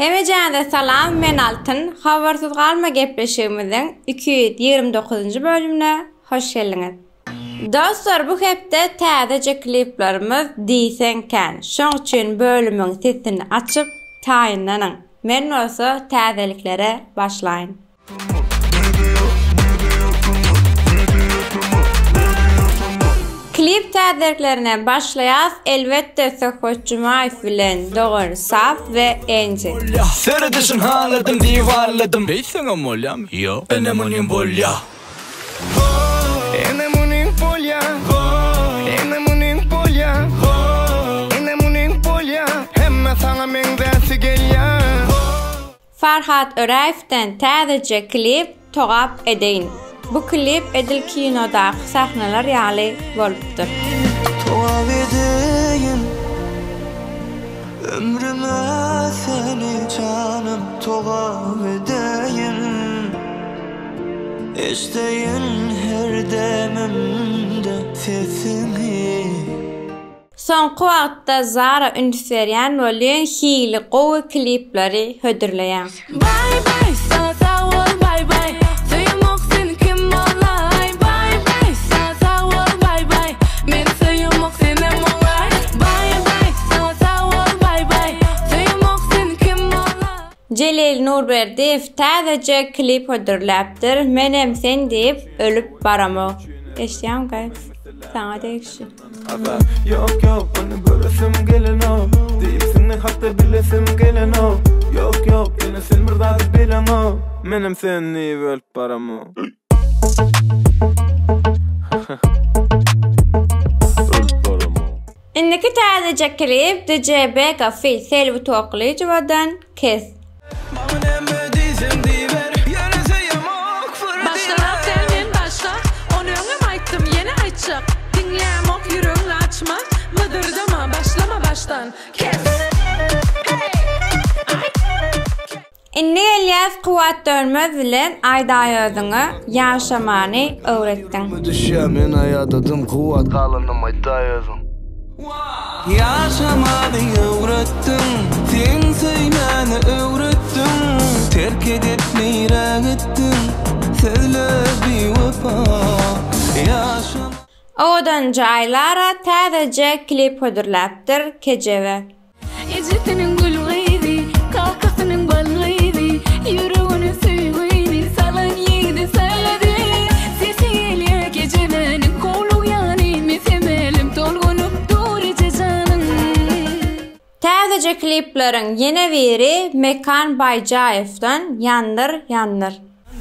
Hemejäňize salam men Altyn habarsyz galma gepleşigimiziň 229-njy bölümine hoş geldiňiz. Dostlar bu hepde täzeje kliplerimiz diýseň kän şoň üçin bölümiň sesini açyp taýynlanyň men bolsa täzeliklere başlaýyn. Klip täzeliklerine başlaýas elbetde Söhbet Jumaýew bilen Dogan Sap we Enji. Seredişin haladym diwarladym Beýtseňem bolýamy? Ýok. Ene munyň bolýa. Ene munyň bolýa. Ene munyň bolýa. Ene munyň bolýa. Hemme saňa meňzäsi gelýä. Farhat Öräýewden täzeje klip Togap edeýin. Bu klip edil kinodaky sahnalar ýaly bolupdyr. Togap edeýin ömrüme seni janym togap edeýin Eşdeýin her demimde sesiňi. Soňky wagtda Zara üns berýän welin hili gowy klipleri hödürleýäň. Baý baý saňa sag bol baý baý Söýemok seni kim bolaý Baý baý saňa sag bol baý baý Men söýemok senem oňaý Baý baý saňa sag bol baý baý Söýemok seni kim bolaý. Jelil Nurberdiýew täzeje klip hödürläpdir Menem sen diýip ölüp baramok. Eşidýäňmi guys? Saňa degişli. Aga, ýok ýok ony göresim gelenok Diýipsiňmi hakda bilesim gelenok Ýok ýok ýöne sen bir zady bileňok Menem sen diýip ölüp baramok. Ölüp baramok. Indiki täzeje klip DJ Bega feat Selbi Toklyjowadan Kes. Maňa näme diýseň diýiber Ýöne söýemok bir Başlagak däl men başga Ony öňem aýtdym ýene aýtjak Diňlämok ýüregiňi açma Mydyrdama başlama başdan Kes Indi gelýäs Kuwwat Dönmez bilen Aýdaý özüňe ýaşamany öwretdiň. Düşýä men aýadadym Kuwwat galanym aýdaý özüň. Ýaşamany öwretdiň, sen söýmäni öwretdiň, Terk edip nirä gitdiň, sözle biwepa. Ýaşamany. Owadan jaýlara täzeje klip hödürläpdir Kejebe. Ejesiniň gül gyzy, kakasynyň bal gyzy, Ýüregine söýgini salan ýigidi saýlady. Sesi gelýär kejebäniň howlugýany, Mese-mälim tolgunyp dur eje janyň. Täzeje klipleriň ýene biri Mekan Baýjaýewdan Ýandyr, ýandyr.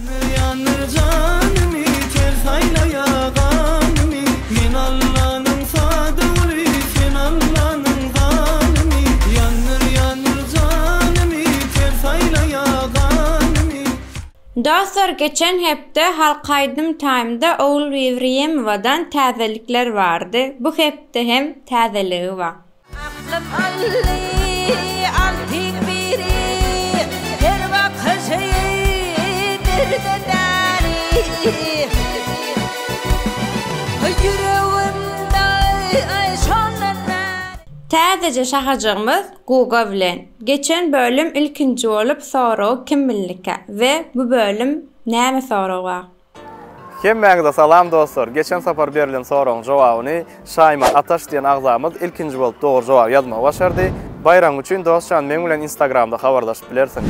Ýandyr, ýandyr janymy, ters aýlaýa ganymy, Men Allanyň sada guly, sen Allanyň zanymy. Ýandyr, ýandyr janymy, ters aýlaýa ganymy. Dostlar geçen hepde Halk aýdym taýmda Ogulbibi Rýemowadan täzelikler bardy bu hepde hem täzeligi bar. Aklym aldy altyň biri, Her bakyşy derde däri. Ýüregimde şondan bäri. Täzeje şahajygymyz Guga bilen. Geçen bölüm ilkinji bolup soragy kim bildikä we bu bölüm näme sorag bar? Hemmäňize salam dostlar! Geçen sapar berlen soragyň jogabyny Şaýman Ataş diýen agzamyz ilkinji bolup dogry jogaby ýazmagy başardy. Baýragyň üçin dostjan meň bilen instagramda habarlaşyp bilersiň.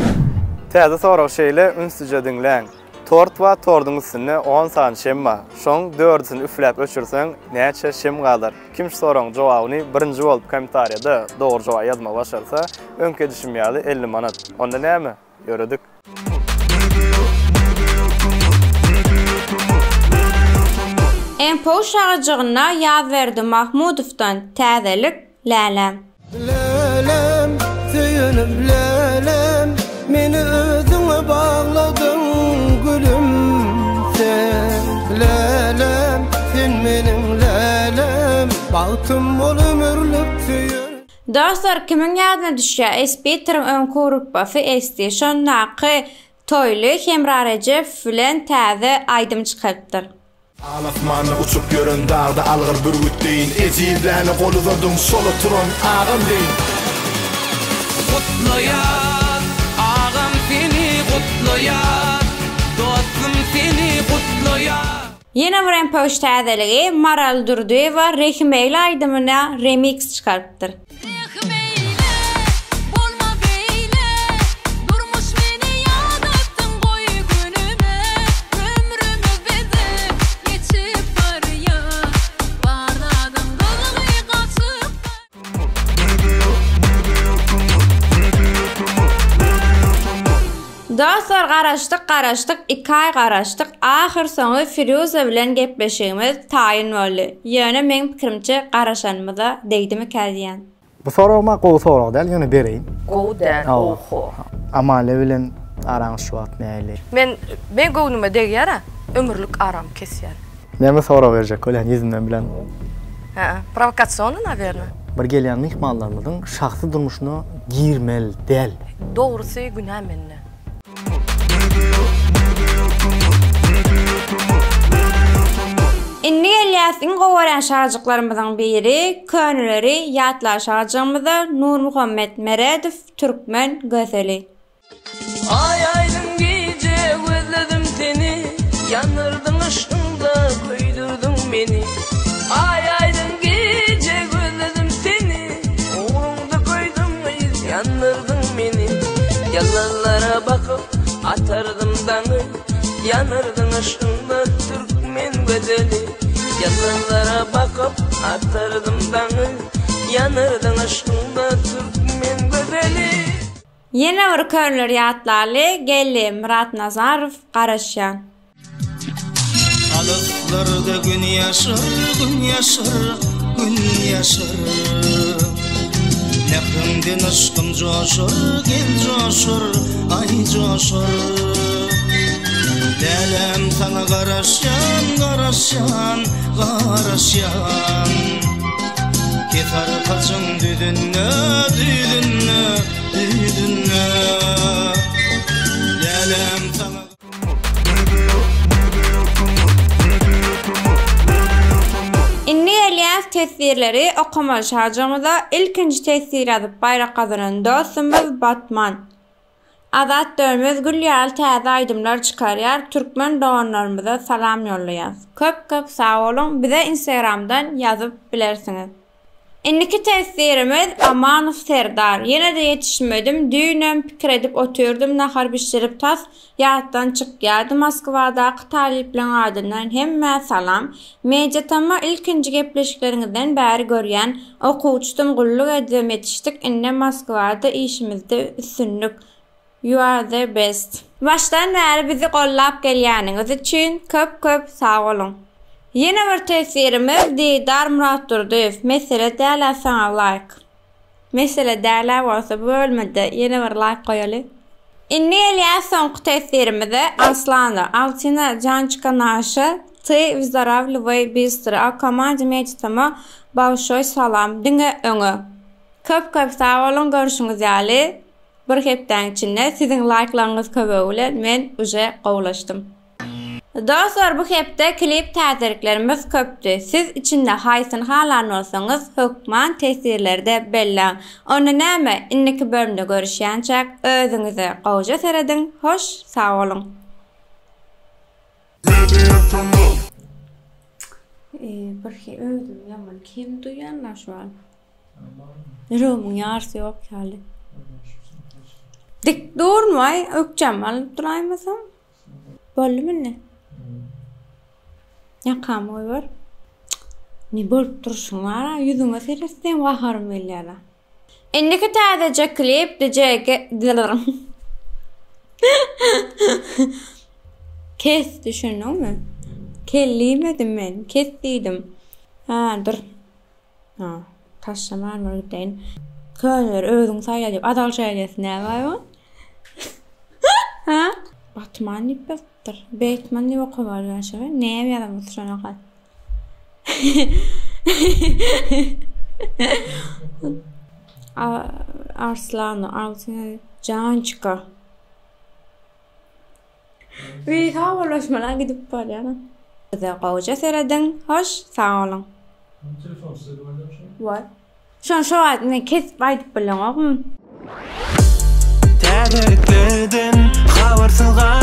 Täze sorag şeýle ünslije diňläň. Tort bar torduň üstünde on sany şem bar. Şoň dördüsini üfläp öçürseň näçe şem galar? Kim şu soragyň jogabyny birinji bolup kommentariýada dogry jogaby ýazmagy başarsa öňki edişim ýaly 50 manat. Onda näme? Ýöredik. MPU şagajygynda Ýazberdi Mahmudowdan täzelik Läläm. Läläm, söýenim läläm, Meni özüňe bagladyň gülüm sen. Läläm, sen meniň läläm, Bagtym bol ömürlik söýerin. Dostlar kimiň ýadyna düşýä Esbiteriň öňki grupbasy Esti şondaky Toýly Hemra Rejepow bilen täze aýdym çykarypdyr. Al asmanda uçup ýören dagda algyr bürgüt deýin Ejizläne gol uzadyň şol oturan agam deýin. Gutlaýan. gutlaýas Dostum seni gutlaýas. Ýene bir MPÜ täzeligi Maral Durdyýewa Rehim eýle aýdymyna remiks çykarypdyr. Rehim eýle, bolma beýle, Durmuş meni ýadatdyň goý günüme, Ömrümiz bize geçip barýa, Bar zadyň gyzygy gaçyp barýa. Dostlar garaşdyk garaşdyk iki aý garaşdyk ahyr soňy Firuza bilen gepleşigimiz taýyn boldy. Ýöne meň pikirimçe garaşanymyza degdimikä diýýän. Bu sorag-ma gowy sorag däl ýöne bereýin. Gowy däl oho. Amalia bilen araňyz şu wagt nähili? Men meň göwnüme degýär-ä ömürlik aramy kesýän. Näme sorag berjek bolýan ýüzünden bilen. Hä, prowokasionny nawerno. Bir gelýän myhmanlarymyzyň şahsy durmuşyna girmeli däl. Dogrusy günä mende. Indi gelýäs iň gowy görýän şajyklarymyzyň biri, köneleri ýatlar şajygymyza Nurmuhammet Meredow Türkmen gözeli. Aý aýdyň gije gözledim seni Ýandyrdyň yşkyňda köýdürdiň meni Aý aýdyň gije gözledim seni Ugruňda köýdüm gyz ýandyrdyň meni Ýyldyzlara bakyp atardym daňy Ýandyrdyň yşkyňda türkmen gözeli Ýyldyzlara bakyp atardym daňy Ýandyrdyň yşkyňda türkmen gözeli. Ýene bir köneleri ýatlaly Geldi Myratnazarow garaşýan. Alyslarda gün ýaşar, gün ýaşar, gün ýaşar. Mähriňden yşkym joşar, gel joşar, aý joşar. Läläm saňa garaşýan, garaşýan, garaşýan. Kesarkaçyň düzünde, düzünde, düzünde. Läläm saňa. Indi gelýäs teswirleri okamaly şajygymyza ilkinji teswir ýazyp baýrak gazanan dostumyz Batman. Azat Dönmez gül ýaly täze aýdymlar çykarýar türkmen doganlarymyza salam ýollaýas. Köp köp sag boluň bize instagramdan ýazyp bilersiňiz. Indiki teswirimiz Amanow Serdar ýene-de ýetişmedim düýnem pikir edip otyrdym nahar bişirip tas ýatdan çykýardy Moskwadaky talyplaň adyndan hemmä salam Mediatama ilkinji gepleşikleriňizden bäri görýän okuwçydym gulluk edibem ýetişdik indem Moskwada işimizde üstünlik You are the best. Başdan bäri bizi gollap gelýäniňiz üçin köp köp sag boluň. Ýene bir teswirimiz Didar Muratdurdyýew mesele dälä saňa laýk. Mesele dälä bolsa bu bölümede ýene bir laýk goýaly. Indi gelýäs soňky teswirimize Arslana Altina Jançka naşa ty wyzdorawliway bistro a komanda meditama balşoý salam diňe öňe. Köp köp sag boluň görşüňiz ýaly bir hepdäň içinde siziň laýklaryňyz kömegi bilen men uje gowulaşdym. Dostlar bu hepde klip täzeliklerimiz köpdi. Siz içinde haýsyny halan bolsaňyz hökman teswirlerde belläň. Onda näme indiki bölümde görüşýänçäk özüňize gowja serediň hoş sag boluň. Birhi özüm ýaman kem duýýan-la şu wagt. Ýüregimiň ýarysy ýok ýaly. Dik durun waý, ökjämi alyp duraýmasam. Boldumy indi? Ýakamy goýber. Ne bolup durşuň bar-a, ýüzüňe seretseň gaharym gelýär-a. Indiki täzeje klip DJ Kes düşündiňmi? Kel diýmedim men, kes diýdim. Hä, dur. Ha, taşlaman bir gideýin. Köneleri özüň saýla diýip, azal şeýlesin näme bu? Ha? Batman diýip ýazypdyr. Batman diýip okamaly ýaşa. Näme ýazan bolsa şony okat. Arslano, Altyn, Jançka. Wiý sag bolaşmaly gidip barýan. Bize gowja serediň hoş sag boluň. What? Şony şo wagt men kesip aýdyp bileňokmy? Täzeliklerden habar. Habarsyz gal.